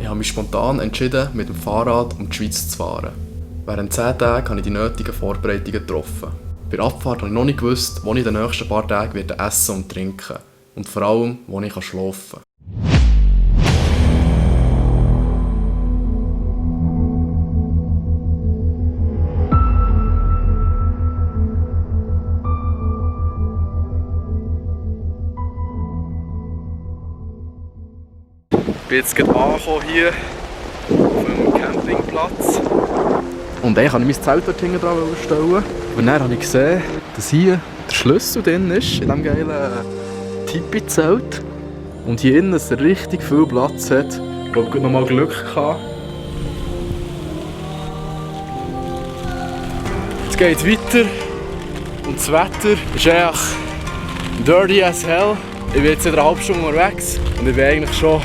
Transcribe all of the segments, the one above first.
Ich habe mich spontan entschieden, mit dem Fahrrad um die Schweiz zu fahren. Während 10 Tagen habe ich die nötigen Vorbereitungen getroffen. Bei der Abfahrt habe ich noch nicht gewusst, wo ich in den nächsten paar Tagen werde essen und trinken und vor allem, wo ich schlafen kann. Ich bin jetzt gerade angekommen hier auf dem Campingplatz. Und dann wollte ich mein Zelt dort hinten dran stellen. Und dann habe ich gesehen, dass hier der Schlüssel drin ist, in diesem geilen Tipi-Zelt. Und hier innen es richtig viel Platz hat. Ich glaube, ich habe noch mal Glück gehabt. Jetzt geht es weiter. Und das Wetter ist echt dirty as hell. Ich bin jetzt in einer halben Stunde unterwegs. Und ich bin eigentlich schon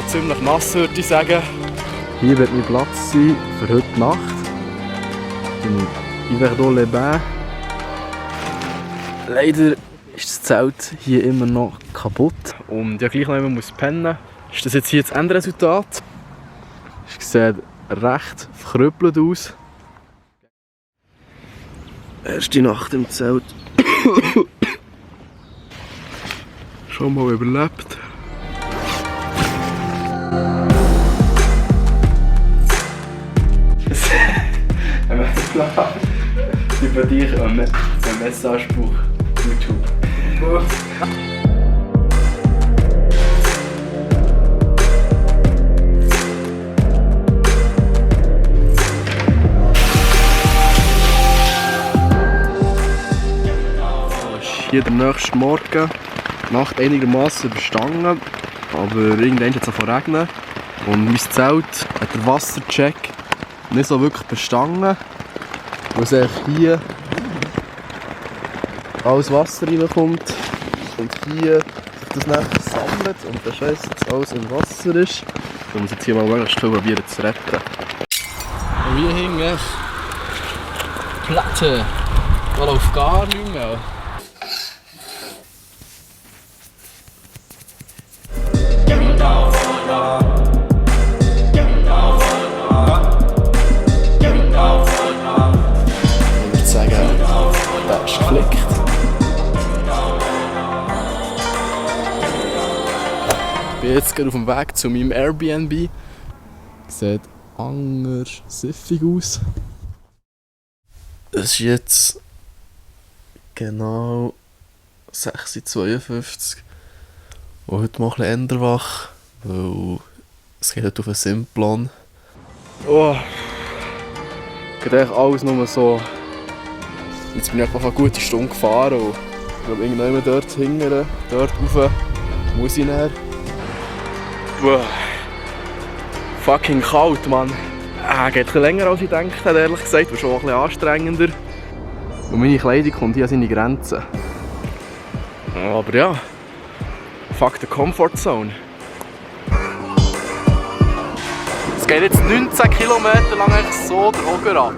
ziemlich nass, würde ich sagen. Hier wird mein Platz sein für heute Nacht. In Yverdon-les-Bains. Leider ist das Zelt hier immer noch kaputt. Und ja, gleich noch immer muss pennen. Ist das jetzt hier das Endresultat? Es sieht recht verkrüppelt aus. Erste Nacht im Zelt. Schon mal überlebt. Über dich ein Messagebuch YouTube. Hier der nächste Morgen. Die Nacht einigermaßen überstanden, aber irgendwann hat es angefangen zu regnen. Und mein Zelt hat der Wassercheck nicht so wirklich bestanden. Wo sich hier alles Wasser reinkommt und hier sich das nachher sammelt und der Scheiß jetzt alles im Wasser ist. Da muss jetzt hier mal möglichst viel probieren zu retten. Und hier hinten Platte. Da läuft gar nichts mehr. Ich bin jetzt gerade auf dem Weg zu meinem Airbnb. Sieht anders siffig aus. Es ist jetzt genau 6:52 Uhr. Und heute mal ein bisschen eher wach, weil es geht heute auf einen Simplon. Oh, geht eigentlich alles nur so. Jetzt bin ich einfach eine gute Stunde gefahren und ich glaube irgendwann dort hinten, dort rauf muss ich näher. Wow. Fucking kalt, Mann. Geht ein bisschen länger als ich gedacht hätte, ehrlich gesagt, aber schon ein bisschen anstrengender. Und meine Kleidung kommt hier an seine Grenzen. Aber ja, fuck the Comfort Zone. Es geht jetzt 19 Kilometer lang einfach so der Oger ab.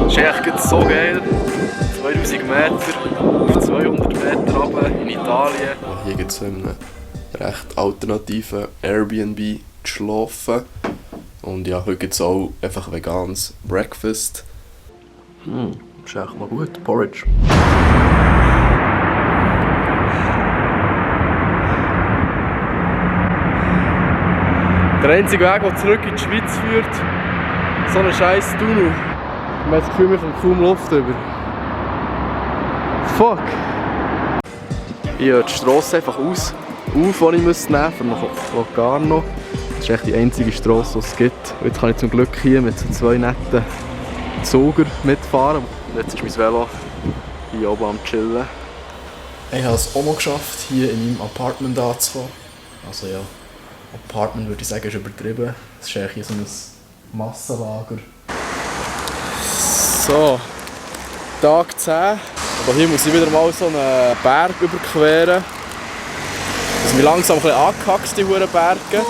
Das ist echt so geil. 2000 Meter auf 200 Meter runter in Italien. Hier gibt es einen recht alternativen Airbnb zu schlafen. Und ja, heute gibt es auch einfach veganes Breakfast. Das ist echt mal gut, Porridge. Der einzige Weg, der zurück in die Schweiz führt, so ein scheiß Tunnel. Ich habe das Gefühl, wir kommen kaum Luft über. Fuck! Ich höre die Strasse einfach auf, die ich nehmen muss, nach Locarno. Das ist echt die einzige Strasse, die es gibt. Und jetzt kann ich zum Glück hier mit so 2 netten Zugern mitfahren. Und jetzt ist mein Velo hier oben am Chillen. Ich habe es auch noch geschafft, hier in meinem Apartment anzukommen. Also ja, Apartment würde ich sagen, ist übertrieben. Es ist eigentlich hier so ein Massenlager. So, Tag 10. Aber hier muss ich wieder mal so einen Berg überqueren. Das sind langsam ein bisschen angehackt, die hohen Berge.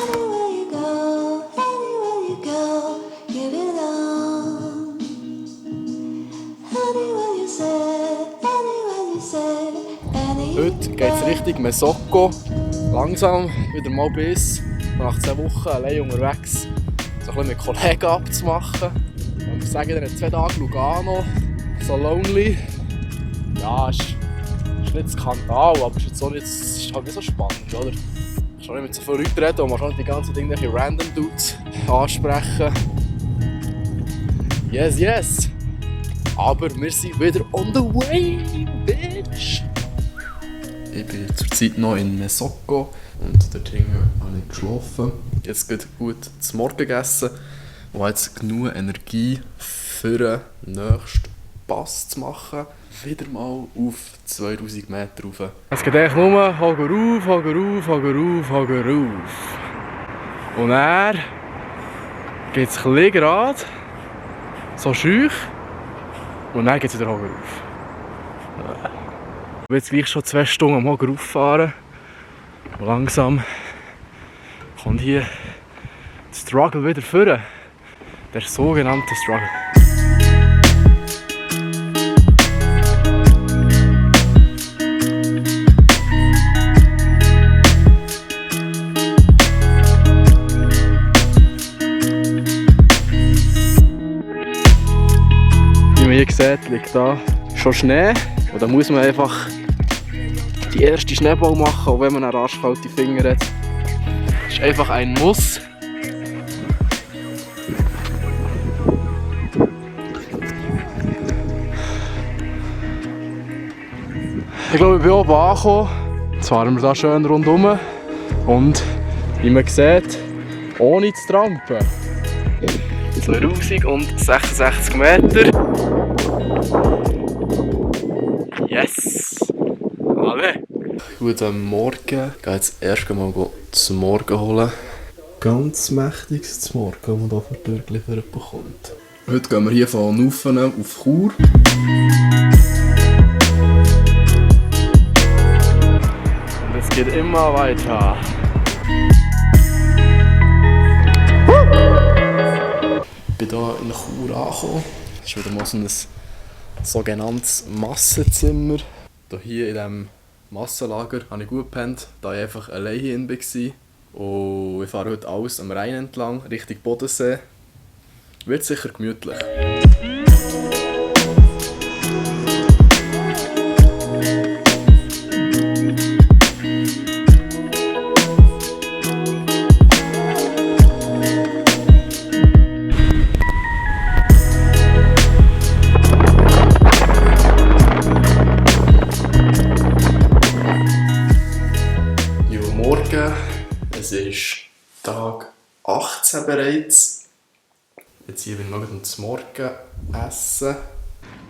Heute geht es Richtung Mesocco. Langsam wieder mal bis nach 2 Wochen allein unterwegs. So ein bisschen mit Kollegen abzumachen. Und ich sage, in den 2 Tagen Lugano, so lonely. Ja, ist nicht Skandal, aber ist jetzt auch nicht, ist halt nicht so spannend, oder? Schon nicht mit so vielen Leuten reden und man schon die ganzen Dinge random Dudes ansprechen. Yes, yes! Aber wir sind wieder on the way, bitch! Ich bin zurzeit noch in Mesocco und dort hinten habe ich geschlafen. Jetzt geht gut zu Morgen gegessen und habe jetzt genug Energie für den nächsten Pass zu machen. Wieder mal auf 2000 Meter rauf. Es geht eigentlich nur Hager rauf, Hager rauf, Hager rauf, Hager rauf. Und dann geht es ein bisschen gerade, so schüch. Und dann geht es wieder Hager rauf. Ich will jetzt gleich schon 2 Stunden am Hager rauffahren. Und langsam kommt hier der Struggle wieder vor. Der sogenannte Struggle. Wie man hier sieht, liegt da schon Schnee. Und da muss man einfach die erste Schneeball machen, auch wenn man eine arschkalte Finger hat. Das ist einfach ein Muss. Ich glaube, ich bin oben angekommen. Jetzt fahren wir da schön rundherum. Und wie man sieht, ohne zu trampen. 2066 Meter. Yes! Alle! Guten Morgen. Ich gehe jetzt erst mal zum Morgen holen. Ganz mächtiges zum Morgen, das man hier von der Tür bekommt. Heute gehen wir hier von Nuffen auf Chur. Und es geht immer weiter. Ich bin hier in Chur angekommen. Das ist wieder mal so ein sogenanntes Massenzimmer. Hier in diesem Massenlager habe ich gut gepennt, da ich einfach allein hier war. Und ich fahre heute alles am Rhein entlang, Richtung Bodensee. Wird sicher gemütlich. Es ist Tag 18 bereits. Jetzt hier bin ich noch zum Morgen essen.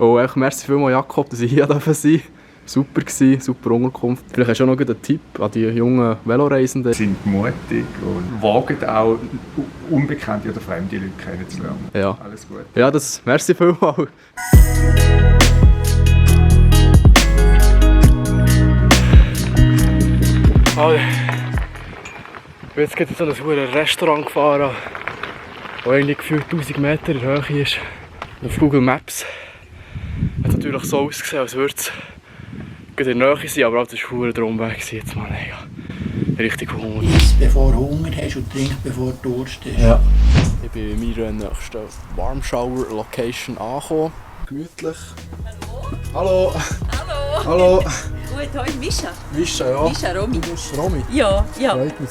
Oh, echt merci vielmals Jakob, dass ich hier sein durfte. Super gewesen, super Unterkunft. Vielleicht hast du auch noch einen Tipp an die jungen Veloreisenden. Sie sind mutig und wagen auch unbekannte oder fremde Leute kennenzulernen. Ja. Alles gut. Ja, das merci vielmals. Also, jetzt geht es in so ein Restaurant gefahren, das eigentlich gefühlt 1000 Meter in der Höhe ist. Und auf Google Maps hat es natürlich so ausgesehen, als würde es in der Nähe sein, aber auch das war ein Drumweg. Jetzt mal richtig Hunger. Iss bevor du Hunger hast und trink bevor du Durst hast. Ja. Ich bin in meiner nächsten Warm Shower Location angekommen. Gemütlich. Hallo! Hallo! Hallo! Gut, hoi, Mischa. Mischa, ja. Mischa, Romy. Romy? Ja, ja. Freut mich.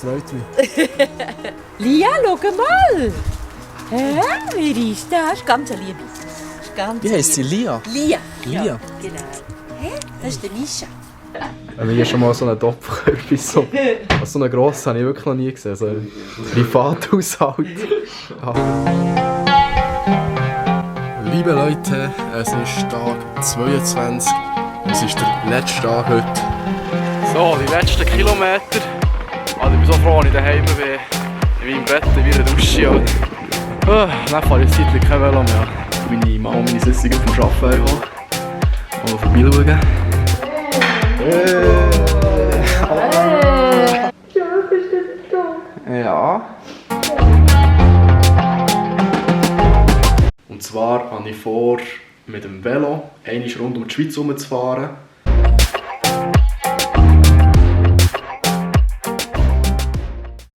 Lia, schau mal! Hä? Wer ist das? Ist ganz eine Liebe. Ist ganz Wie heisst sie? Lia? Lia. Lia? Ja, genau. Hä? Das ist der Mischa. Wenn hier schon mal so einen Topf so einen grossen habe ich wirklich noch nie gesehen. So ein Privathaushalt. Ja. Liebe Leute, es ist Tag 22. Es ist der letzte Tag heute. So, die letzten Kilometer. Also ich bin so froh, dass ich daheim bin. In meinem Bett, in meiner Dusche. Dann fahre ich seitlich kein Velo mehr. Meine Mama und meine Süßige vom Arbeiten haben. Mal vorbeischauen. Ja. Und zwar habe ich vor, mit dem Velo einmal rund um die Schweiz herumzufahren.